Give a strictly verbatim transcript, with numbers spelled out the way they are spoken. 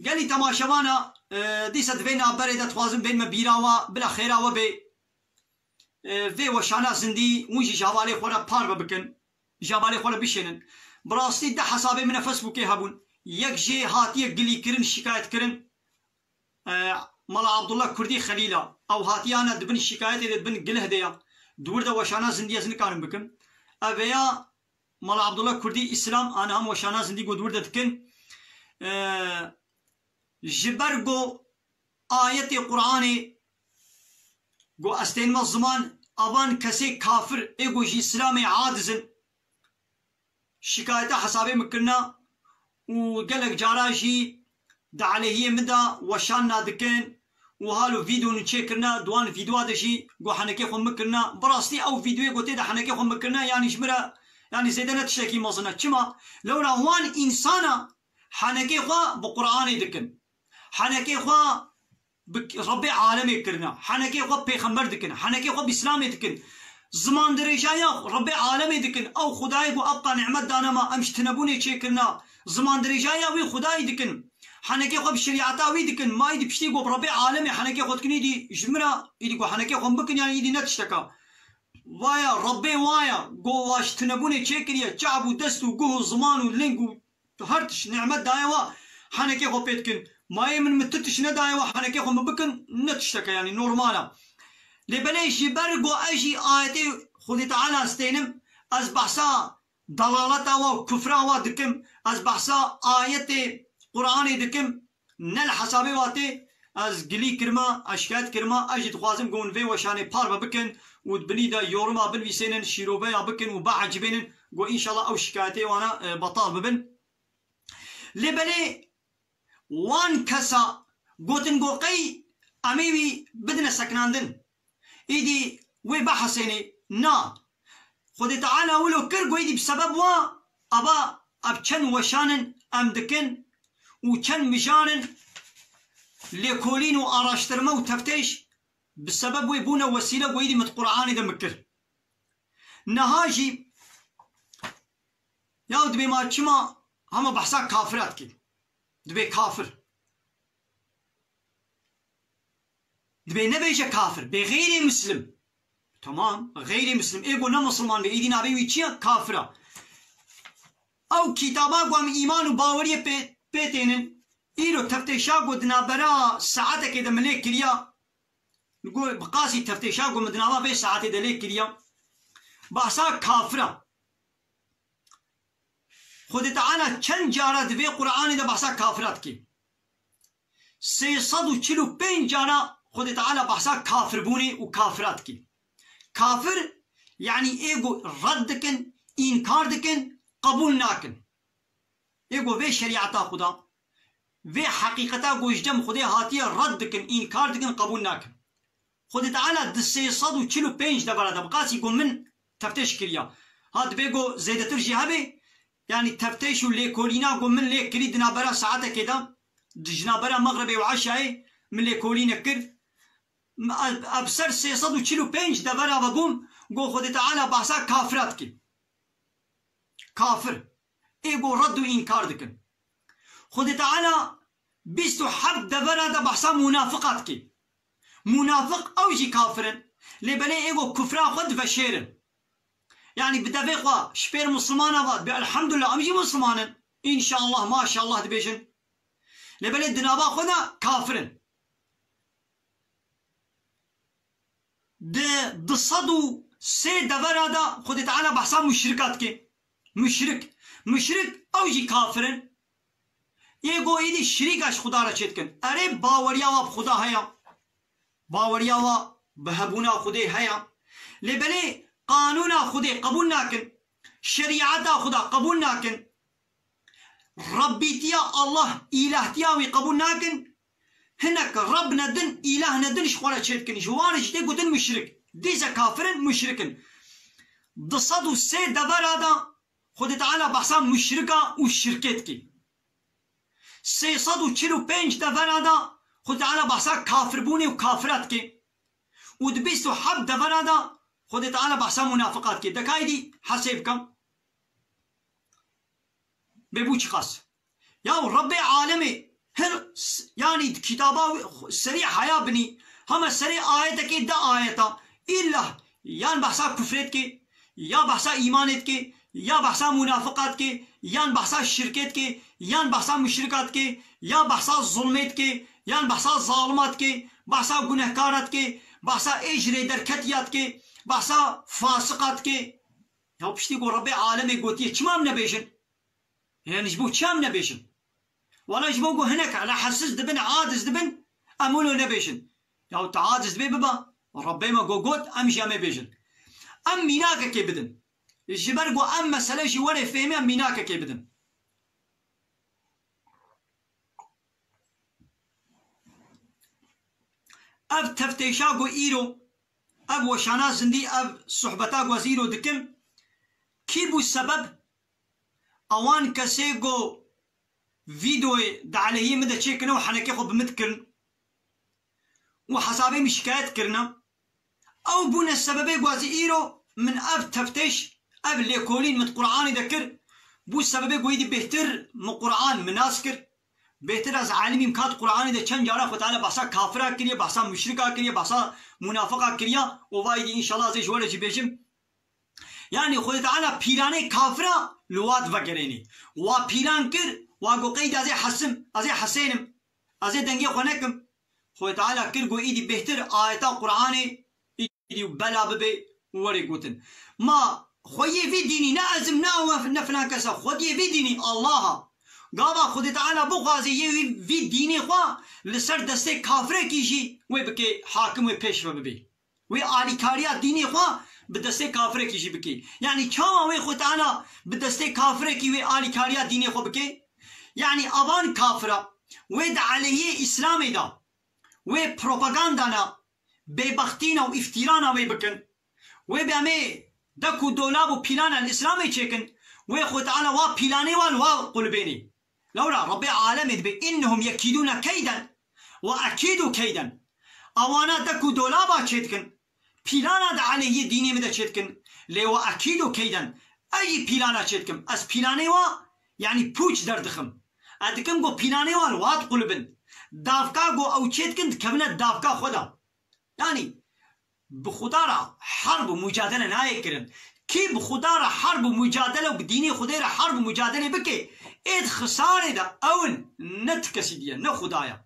Gelî temaşevana, e, dîsa di vê navberê de dixwazim bên me bîra wa, bila xêra we bê. E, vê weşana zindî, hûn jî ji hevalê xwe re parve bikin. Ji hevalê xwe re bişênin. Bi rastî deh hesabê min a Facebookê hebûn. Yek jê hatiye gilîkirin, şikayetkirin. E, Mala Abdullah Kurdî Xelîla. Ew hatiyane di bin şikayetê de, di bin gilih de ya. Di wir de weşana zindî ez nikarim bikim. Ev ya Mala Abdullah Kurdî Îslam, ana hem weşana zindî got wir de dikin. E, ji ber go ayetê Qur'anê go ez tênime ziman, avan kesê kafir ê go ji Îslamê aciz in. Şikayeta hesabê min kirina û gelek cara jî di aleyhiyê min de weşanna dikin û halo vîdeo nû çêkirine, di wan vîdeoa de jî got henekê xwe min kirine. Bi rastî ew vîdeoyê got tê de henekê xwe min kirine, yanî ji min re, yanî zêde ne tiştekî mezin e. Çima? Lewra wan însana henekê xwe bi Qur'anê dikin. Henekê xwe bi Rebbê alemê kirine. Henekê xwe pêxember dikin. Henekê xwe bi Îslamê dikin. Zimandirêjaya Rebbê alemê dikin. Ew Xwedayê got ebqa nimet dane me, em ji tinebûnê çêkirine. Zimandirêjaya wî Xwedayê dikin. Henekê xwe bi şerîeta wî dikin. Ma îdî piştî got bi Rebbê alemê henekê xwe dikin, îdî ji min re, îdî got henekê xwe bikin, yanî îdî ne tişteka. Vaya Rebbê waya, got wa ji tinebûnê çêkiriye, çav û dest û guh û ziman û ling û her tişt nimet daye wa, henekê xwe pê dikin. Ma yê min, min tu tişt nedaye wa, henekê xwe min bikin, ne tişteke, yanî normal e. Lê belê ji ber got ez jî ayetê Xwedê Teala stênim, ez behsa delaleta wa û kufra wa dikim, ez behsa ayetê Qur'anê dikim, ne li hesabê wa tê, ez gilî kirma, ez şikayet kirma, ez jî dixwazim go hûn vê weşanê parve bikin û di binî de yoruma binivîsênin, şîroveya bikin û biecibênin, go înşallah ew şikayetê wana, e, betal bibin. Lê belê wan kesa gotin go qey em ê wî bidine sekinandin. Îdî wê bihesênê. Na. Xwedê Teala wilo kir, got îdî bi sebeb wa, ava ev çend weşan in em dikin û çend mijan in lêkolîn û araştirme û teftêş bi sebeb wê bûne wesîle, got îdî min di Qur'anê de min kir. Niha jî ya dibê ma çima hema behsa kafira dikî? Dibê kafir. Dibê nebêje kafir, bê xeyrê muslim. Tamam, xeyrê muslim. Ê go ne musulman be, êdî navê wî çi ye? Kafir e. Ew kitaba ku em îman û baweriyê pê, pê tênin, îro teftêşa ku di navbera saetekê de min lê kiriya, li go bi qasî teftêşa ku min di nava vê saetê de lê kiriya, bahsa kafir e. Xwedê Teala çend cara di vê Qur'anê de behsa kafira dikê. Sê sed û çil û pênc cara Xwedê Teala behsa kafirbûnê û kafira dikê. Kafir, yanî ê ku red dikin, înkar dikin, qebûl nakin. Ê ku vê şerîeta Xuda, vê heqîqeta ku ji cem Xwedê hatiye red dikin, înkar dikin, qebûl nakin. Xwedê Teala di sê sed û çil û pênc devera de bi qasî ku min teftêş kiriya. Ha, dibê ku zêdetir jî hebe, yanî teftêş û lêkolîna ku min lê kirî di navbera saetekê de, di ji navbera mexrebê û eşayê min lêkolîne kir. Ev, ev ser sê sed û çil û pênc devera vebûm, ku Xwedê Teala behsa kafira dike. Kafir. Ê ku red û înkar dikin. Xwedê Teala bîst û heft devera de behsa munafiqa dike. Munafiq ew jî kafir in. Lê belê ê ku kufra xwe diveşêrin. Yanî bi devê xwe ji pêr musulmana ve dibê elhamdulillah em jî musulman in. Înşallah, maşallah dibêjin. Lê belê di nava xwe de kafir in. Di du sed û sê devera de Xwedê Teala behsa muşrika dike. Muşrik. Muşrik ew jî kafir in. Yê go êdî şirîka ji Xuda re çêdikin. Erê, baweriya wa bi Xuda heye. Baweriya wa bi hebûna Xwedê heye. Lê belê qanûna Xwedê qebûl nakin. Şerîeta Xuda qebûl nakin. Rebbîtiya Allah, îlahtiya wî qebûl nakin. Hinek Reb ne din, îlah ne din ji xwe re çêdikin. Ji wan re jî tê gotin muşrik. Dîse kafir in, muşrik in. Du sed û sê devera de Xwedê Teala behsa muşrika û şirkê dike. Sê sed û çil û pênc devera de Xwedê Teala behsa kafirbûnê û kafira dike. Û di bîst û heft devera de Xwedê Teala behsa munafiqa dike. De ka êdî hesê bikim. Bê bû çiqas? Ya Rebbê alemê Her s-, yanî di kitaba wî xu-, serî heya binî, hema serê ayetekê de ayeta, îlla yan behsa kufrê dike, ya behsa îmanê dike, ya behsa munafiqa dike, yan behsa şirkê dike, yan behsa muşrika dike, ya behsa zulmê dike, yan behsa zalima dike, behsa gunehkara dike, behsa ê ji rê derketiya dike, behsa fasiqa dike. Ya piştî ku Rebbê alemê gotiye, çima em nebêjin? Yani ji bo çi em nebêjin? Wala ji bo ku hinek rehesiz dibin, aciz dibin, em wilo nebêjin. Ya tu aciz dibê biba, Rebbê me go got, em jî em ê bêjin. Em mînakekê bidin. Ji ber ku em mesele jî were fêhmê, em mînakekê bidin. Ev teftêşa ku îro, ev weşana zindî, ev sohbeta ku ez îro dikim, kî bû sebeb? Ewan kesê ku vîdeoyê di aleyhî min de çêkirine û henekê xwe bi min dikirin û hesabê min şikayet kirine. Ew bûne sebebê ku ez îro min ev teftêş, ev lêkolîn min di Qur'anê de kir, bû sebebê ku êdî bêhtir min Qur'an min nas kir. Bêhtir ez alimîm, ka di Qur'anê de çend cara Xwe Teala behsa kafira kiriye, behsa muşrika kiriye, behsa munafiqa kiriya. Û vayî dî înşallah ez ê ji we re jî bêjim. Yani Xwedê Teala pîlanê kafira li wat vegerênê. Wa pîlan kir, wa got qey de ez ê hesim, ez ê hesênim, ez ê dengê xwe nekim. Xwedê Teala kir got îdî bêhtir ayeta Qur'anê îdî bela bibe û were gotin. Ma xweyê vî dînî, ne ez im, ne ew, ne filan kes e, xwediyê vî dînî Allah a. Gava Xwedê Teala bixwaze yê wî, vî dînê xwe li ser destê kafirekî jî wê bike hakim, wê pêşve bibe. Wê alîkariya dînê xwe bi destê kafirekî jî bike. Yanî çawa wê Xwedê Teala bi destê kafirekî wê alîkariya dînê xwe bike? Yanî avan kafira wê di aleyhê Îslamê de wê propagandana bêbextîna û îftîrana wê bikin. Wê bi em ê dek û dolab û pîlana li Îslamê çêkin. Wê Xwedê Teala wa pîlanê wa li wa qulibênê. Lewra Rebbê alemê dibê, "Innehum yekîdûne keyden ve ekîdû keyden." Awana dek û dolaba çêdikin, pîlana di aleyhiyê dînê min de çêdikin, lê ve ekîdû keyden, ez jî pîlana çêdikim. Ez pîlanê wa, yanî pûç derdixim. Ez dikim ku pîlanê wa li wa diqulibin. Davka ku ew çêdikin dikevine davka xwe de. Yanî bi Xuda re herb û mucadele nayê kirin. Kî bi Xuda re herb û mucadele û bi dînê Xwedê re herb û mucadele bike, ê di xisarê de ew in, ne ti kesî diye, ne Xuda ye.